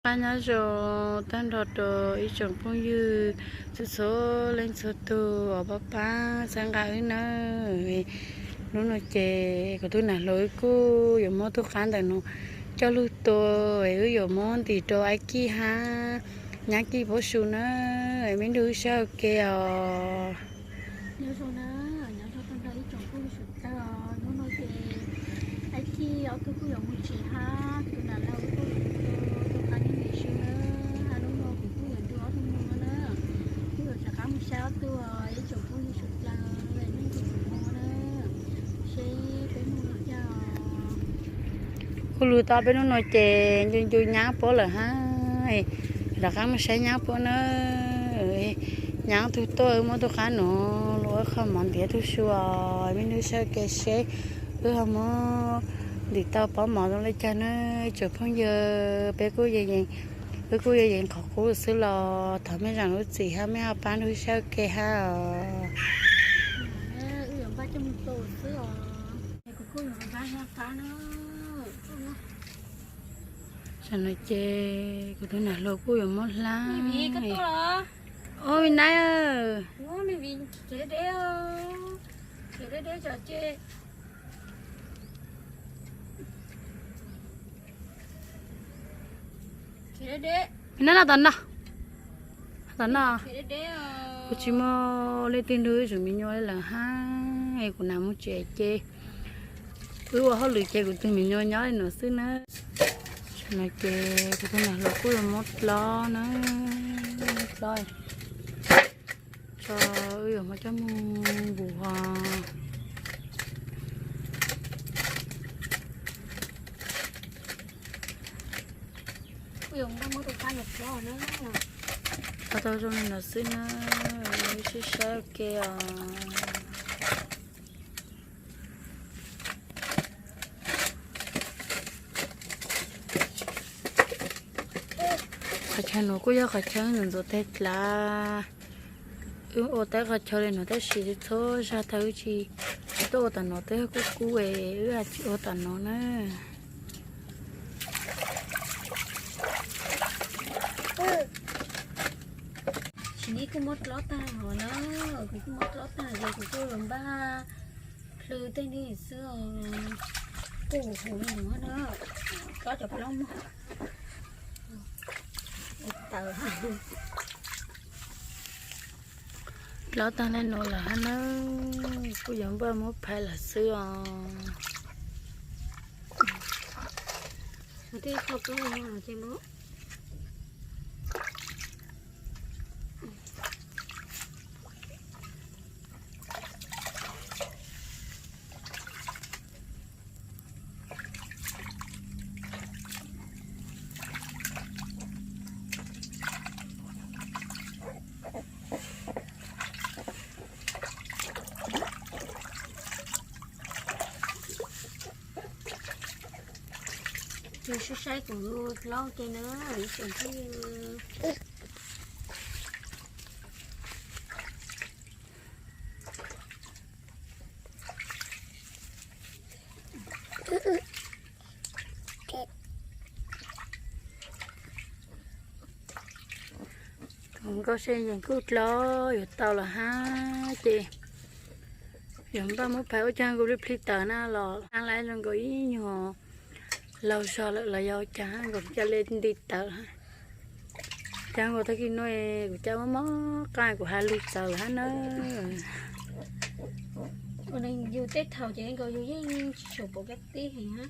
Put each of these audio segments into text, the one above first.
Pab nyob zoo tag nrho rau ib tsoom phooj ywg txhua txhua leej txhua tus uas pab pab txhawb nqa wb nawb. Hnub no ces kuv tus nam hluas wb kuj yuav muab tug qab ntawm no coj lug tua, wb yuav muab ntim rau Aib Kij hab Nyab Kij paub su nawb. Me nrug wb saib ua ke os. Nyob zoo na, nyob zoo tag nrho ib tsoom phooj ywg sawv daws. Hnub no ces Aib Kij ob tug kuj yuav mus tsev hab kuv tus nam hluas wb kuj yuav mus tua tug qab niag me su nawb. Hab hnub no kuv kuj yuav nrug ob tug mus no na. Kuj yuav rov qab mus saib ob tug ib tsoom phooj ywg sawv daws, nej tus mus na, seb peb mus li cas. Kuj lug tau peb hnub no ces ncu ncu nyab puab lawm hab, rov qab mus saib nyab puab na. Nyab tug tuaj wb muab tug qab nuav lug ua qhov mov ntim tug su os. Me nrug saib ua ke seb wb ho muab ntim tau pob mov zoo le caag na. Tsoom phooj ywg, peb kuj yeej, wb kuj yeej yeej qhov qub xwb los thov mej zaam lub txim hab mej ho pab nrug saib ua ke hab os. Tam no ces kuv tus nam hluas kuj yuav muab hlab. Ob, me nab, me nab no tom no, tom no. Kuv tsis muaj leej twg nrug wb tus me nyuam lawm hab, kuv nam mus tsev ces wb ua hauj lwm ces kuv tus me nyuam nyob li no xwb na. No ces kuv tus nam hluas kuj yuav muab dlob na, muab dlob tso, wb yuav muab coj mus npum hos. Tau tau zoo li no xwb na, wb sib saib ua ke os. Qhov chaw nuav kuj yog qhov chaw ntxuav ntxuav teg dlav. Wb ua tau qhov chaw li nuav tab sis txhua zag thaum wb tsis tuaj ua tom nuav, twb kuj kub es wb tsis ua tom nuav na. Sim neej kuj muab dlob tag hos na, kuv kuj muab dlob tag ces kuv kuj yuav npaj plhws tej neeg xwb os. Kuj huv huv li nuav na, dlob cov plaub mog. Tawm. Dlob tag li nuav lawm hab na, kuj yuav npaj muab phais lawm xwb os. Tej qho plaub no ces muab Ces saib saib kuv dlob ke na, ib tsoom phooj ywg. Tus nkauj seb yeej kuj dlob yuav tau lawm hab ces yuav npaj muab phais. Ua caag nkaus li plhis tawm na los hab lawm, zoo nkaus ib nyuag laug zog lawm los yog ua caag nkaus coj li nti tawm hab. Caag nkaus tag kis no kuv caij mob mob qab kuv has lug txawv lawm hab na. Yug tej thaum ces nkaus yug yeej tsis tshua pom kab teb heev hab.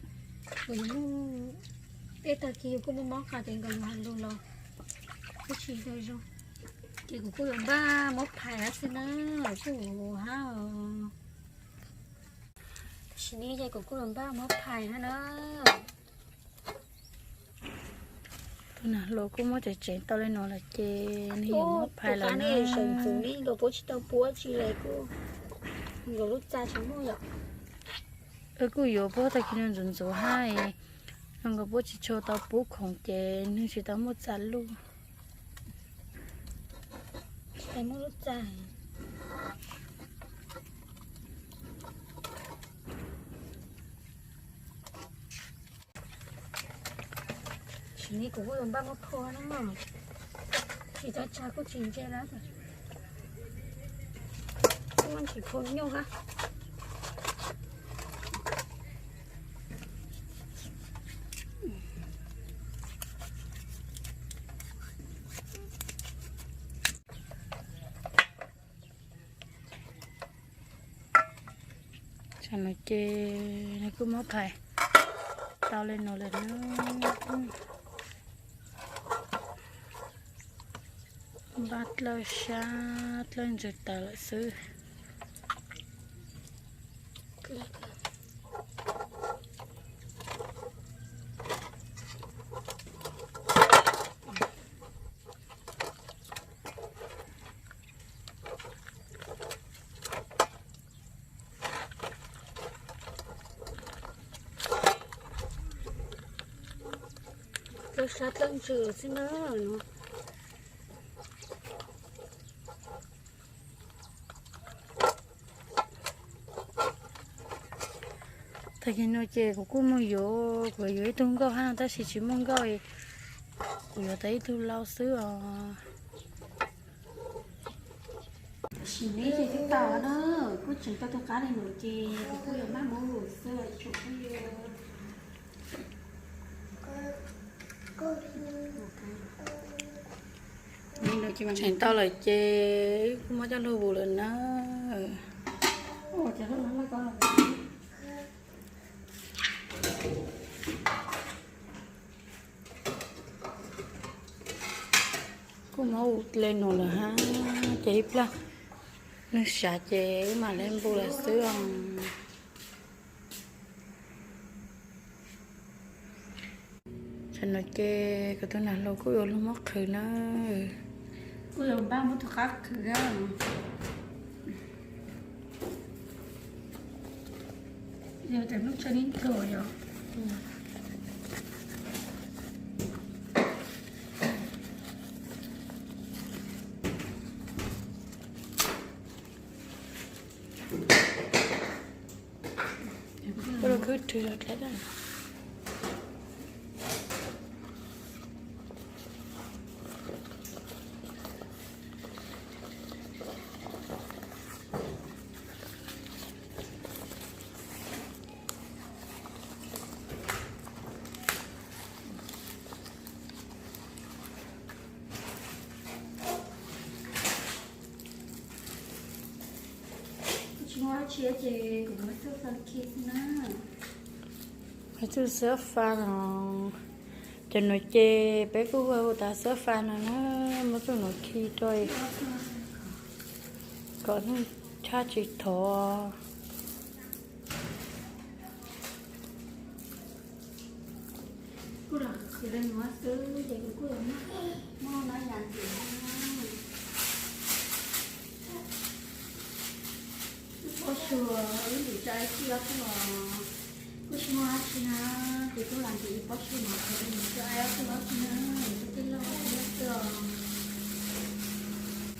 Kuv yug tej tag kis yug kuj mob mob qab ces nkaus yug has lug los kuj tsis zoo. Ces kuv kuj yuav npaj muab phais hab xwb na, kuj huv hab os. Tam sim no ces kuv kuj yuav npaj muab phais hab na. Tus nam hluas kuj muab tseev tseev tau li no lawm ces nws yuav muab phais lawm na. Nkaus puab tsis tau puab tsi le kuj, nkaus lub txaj tsis muaj yom. Wb kuj yuav puab tag kis no ntxuav ntxuav hab, nkaus puab tsis tshua tau pub khoom ces nws tsis tau muaj txaj lub. Tsis tau muaj lub txaj. Tsis Ni kuv kuj yuav npaj muab phua na, tsis tau tsag kuj tsis ntse lawm, muab ntsis phua nyuj na. Tam no ces nws kuj muab phais tau li no lawm na. Npaj dlawb sab dlawb ntsws tas lawm xwb. Dlawb sab dlawb ntsws xwb na. Tag kis no ces kuv kuj mus yuav, kuv yuav ib tug nkauj hab no tab sis tsis muaj nkauj, kuv yuav tau ib tug lau xwb os. Sim neej ces twb tau na, kuj tseem tau tus qab li no ces kuv kuj yuav maj mus xwb os tsoom phooj ywg. Tseem tau lawm ces kuj muab coj lug vus lawm na. Kuj muab ua le nus lawm hab, ces ib plag nws sav ces wb mam le npu lawm xwb os. Tam no ces kuv tus nam hluas kuj yuav lug muab qhwv na. Kuj yuav npaj muab tus qab qhwv na. Yog tas lub tsheb neb ntog yog. Kuv los khwb rwg los dlab dab. Tsis muaj dab tsi ces kuv muab txuj xab fa khi xwb na. Muab txuj xab fa no, cov nuav ces peb kuj hu ua tas xab fa no na, muab txuj nuav khi rau kom neeg tshaj tsis thov. Kuj los khwv le nuav xwb ces kuv kuj yuav muab no yam ntxim no. Ib pob su wb ntim rau Aib Kij ob tug os. Kuj tsis muaj dab tsi na, ces kuj los ntim ib pob su no khwv le nuav rau Aib ob tug os na, kuj tij laug ob tug xwb os.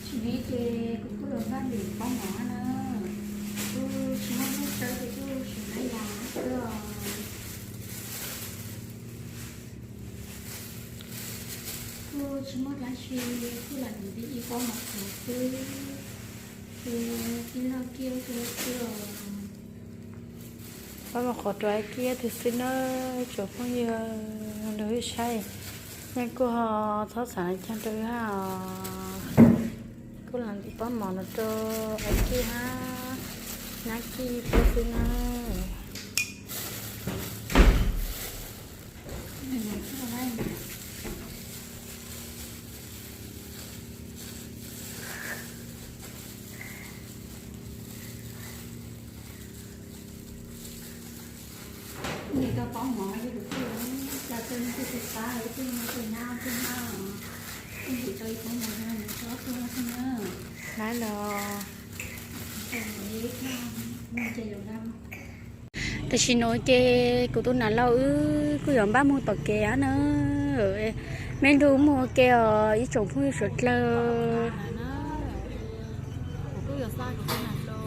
Tsis li ces kuv kuj los npaj ntim pob mov na, kuj tsis muaj dab tsi ces kuj tsis muaj yam xwb os. Kuj tsis muaj dab tsi, kuj los ntim ib pob mov khwv xwb, ces tij laug Kij ob tug xwb os. Pob mov qhuav rau Aib Kij ob tug xwb nawb tsoom phooj ywg, lug wb saib nej kuj ho txhob xav le caag rau wb hab os. Kuj los ntim pob mov no rau Aib Kij hab Nab Kij peb xwb nawb. Ntim tau pob mov ces kuv kuj coj tug tus qab ib tug no tus nyab tus nyab, kuj ntim tau ib pob mov no rau ob tug xwb na. Hnab no. Tam sim no ces kuv tus nam laug wb kuj yuav npaj moog tom kev hab na. Me nrug moog ua ke os ib tsoom phooj ywg suav dlawg. Kuv kuj yuav xa kuv tus nam laug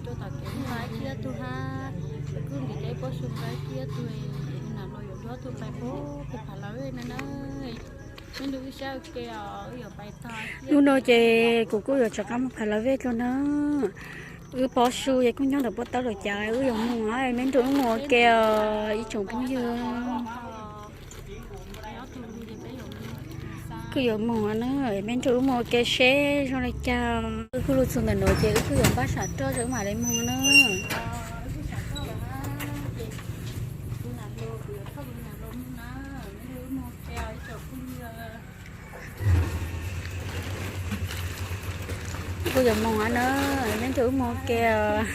rau tom kev moog Aib Kij ob tug hab, kuv kuj ntim tau ib pob su rau Aib Kij ob tug, kuv nam laug yuav Ob tug pais pem phav lawv vej na na. Nyob nrog wb saib ua ke os, wb yuav pais tog. Hnub no ces kuv kuj yuav rov qab mus phav lawv vej dua na. Wb pob su ces kuj nyob ntawm pob tawb lawm cas wb yuav mus, me nrog wb mus ua ke os ib tsoom phooj ywg. Kuj yuav mus na, me nrog wb mus ua ke seb zoo li cas. Wb kuj los txog ntawm no ces wb kuj yuav npaj sam roj rau wb mam li mus na. Kuj yuav mus na, me nrog wb mus ua ke os.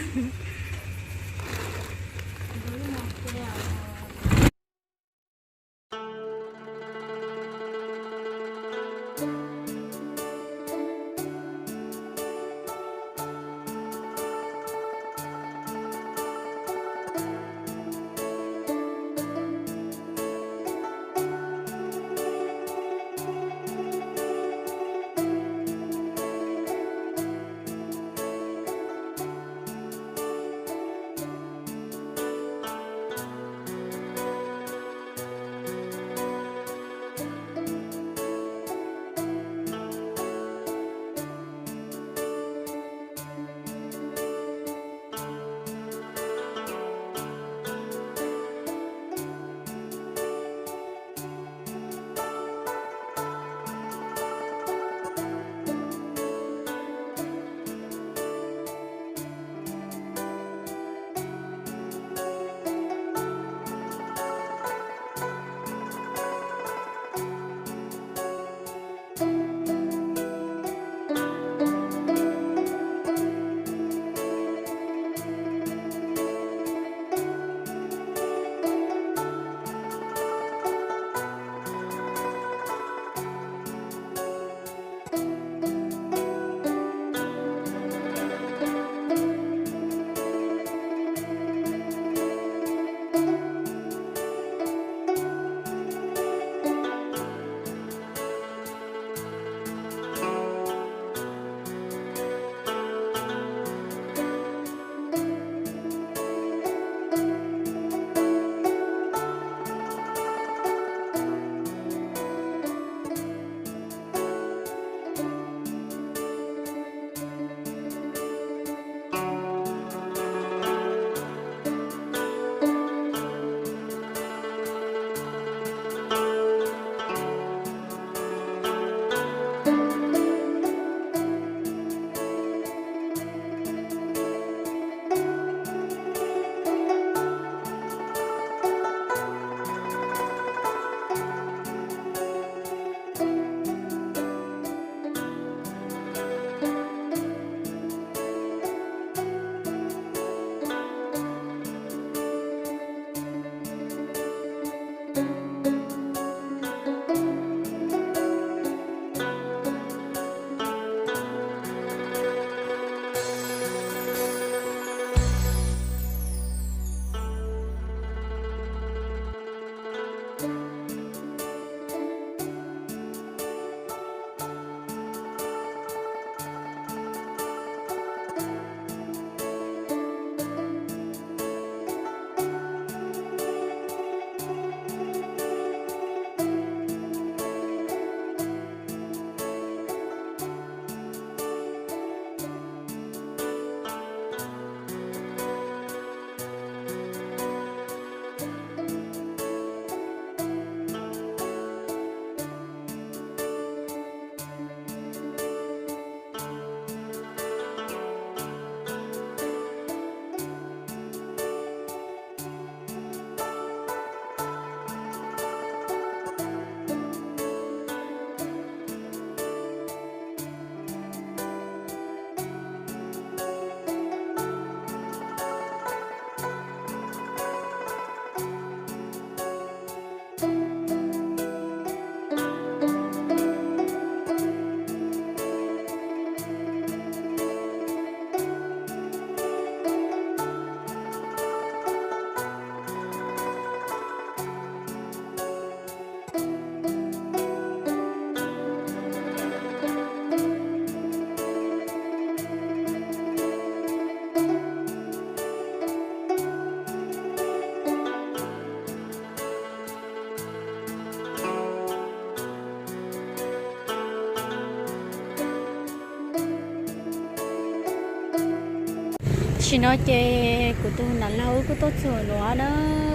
Nim no ces kuv tus nam laug wb kuj tuaj txog nuav na,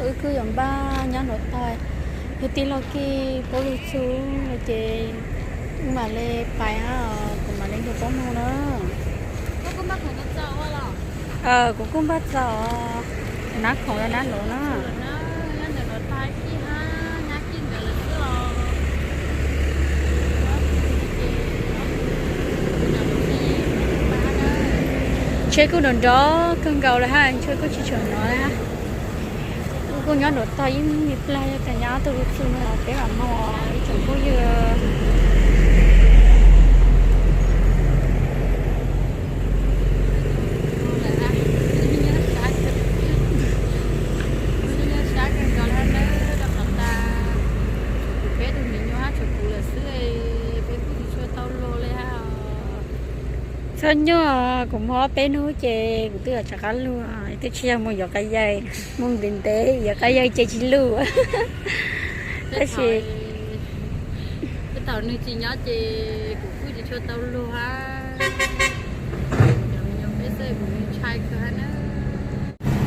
wb kuj yuav npaj nyob nuav tag, yog tij laug Kij puab lug txug no ces wb mam le pais hab, kuv mam le nrug puab moog na. Kuv kuj npaj txog nab khoom rau nab nuav na. Tsheb kuj nrov nrov kawg nkaus le hab, tsheb kuj tsis tshua nrov le hab. Wb kuj nyob nruab tog ib me pliag, yog tas nyab ob tug lug txug no peb mam moog ib tsoom phooj ywg. Peb tug me nyuam hab tsuas kuv lawm xwb, peb kuj tsis tshua tau luag li hab. Txhob nyuaj, kuv moog ob peb hnub ces kuv twb rov qab luag, twb tsis yog moog yuav qab yaig, moog ntev ntev yuav qab yaig ces tsis luag. Tab sis thaum nwg tsis nyob ces kuv kuj tsis tshua tau luag hab.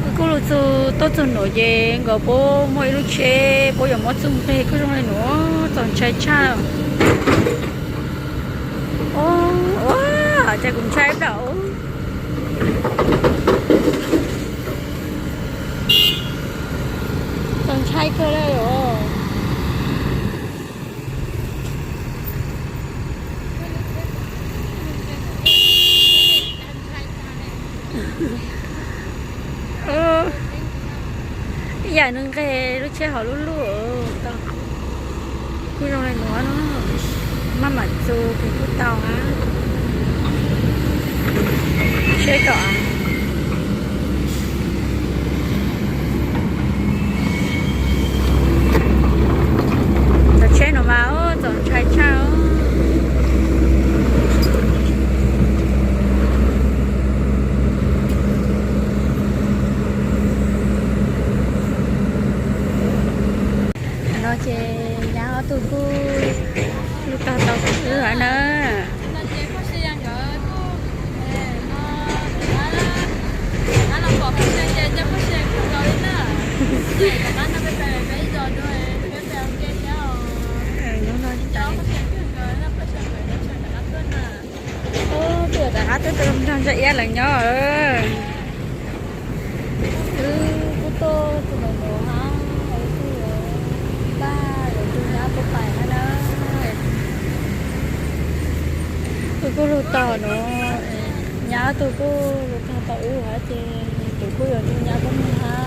Wb kuj lug txug, tuaj txug nuav ces nkawd puab muaj ib lub tsheb puab yuav muab txug nqeg kuj zoo le nuav, txaus ntshai tshaj. Ua cas kuv ntshai plaub, txaus ntshai kawg le os. Ib yam nws nqeg lub tsheb hauv lub luj tau. Kuj zoo le nuav, maj mam txug kuj tau hab. Seb tom cov tsheb no mas txaus ntshai tshaj. No ces nyab ob tug kuj lug tog tau wb hab na. Tuaj rov qab tuaj tau nrog ntsa iab lawv nyob. Wb kuj tuaj txug nuav hab, wb kuj yuav npaj yuav nrug nyab puab pais hab na. Wb kuj lug tog nuav, nyab ob tug kuj lug tog tau wb hab ces kuv kuj yuav nrug nyab puab moog hab.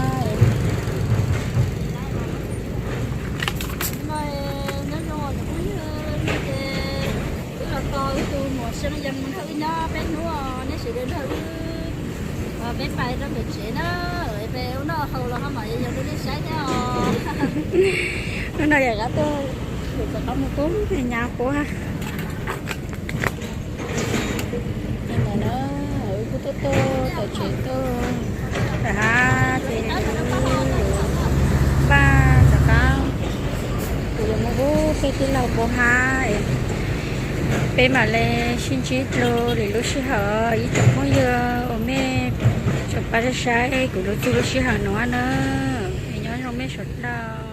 Wb los tos wb tus muam Xyooj Yees nrog wb nyob peb hnub, neb sawv daws nrog wb, peb pais rau pem tsev na, peb ua noj haus los ho mam li yuav rau nej saib thiab os. Hnub no yog qab tuaj, kuv rov qab mus pub nyab puab. Wb kuj tuaj tuaj tom tsev tuaj hab ces npaj rov qab, kuv yuav mus pub peb tij laug puab hab, peb mam le sib ntsib dlua lwm lub sij hawm. Ib tsoom phooj ywg uas mej tsoom pab saib kuv lug txug lub sij hawm nuav na, nyob zoo mej sawv daws.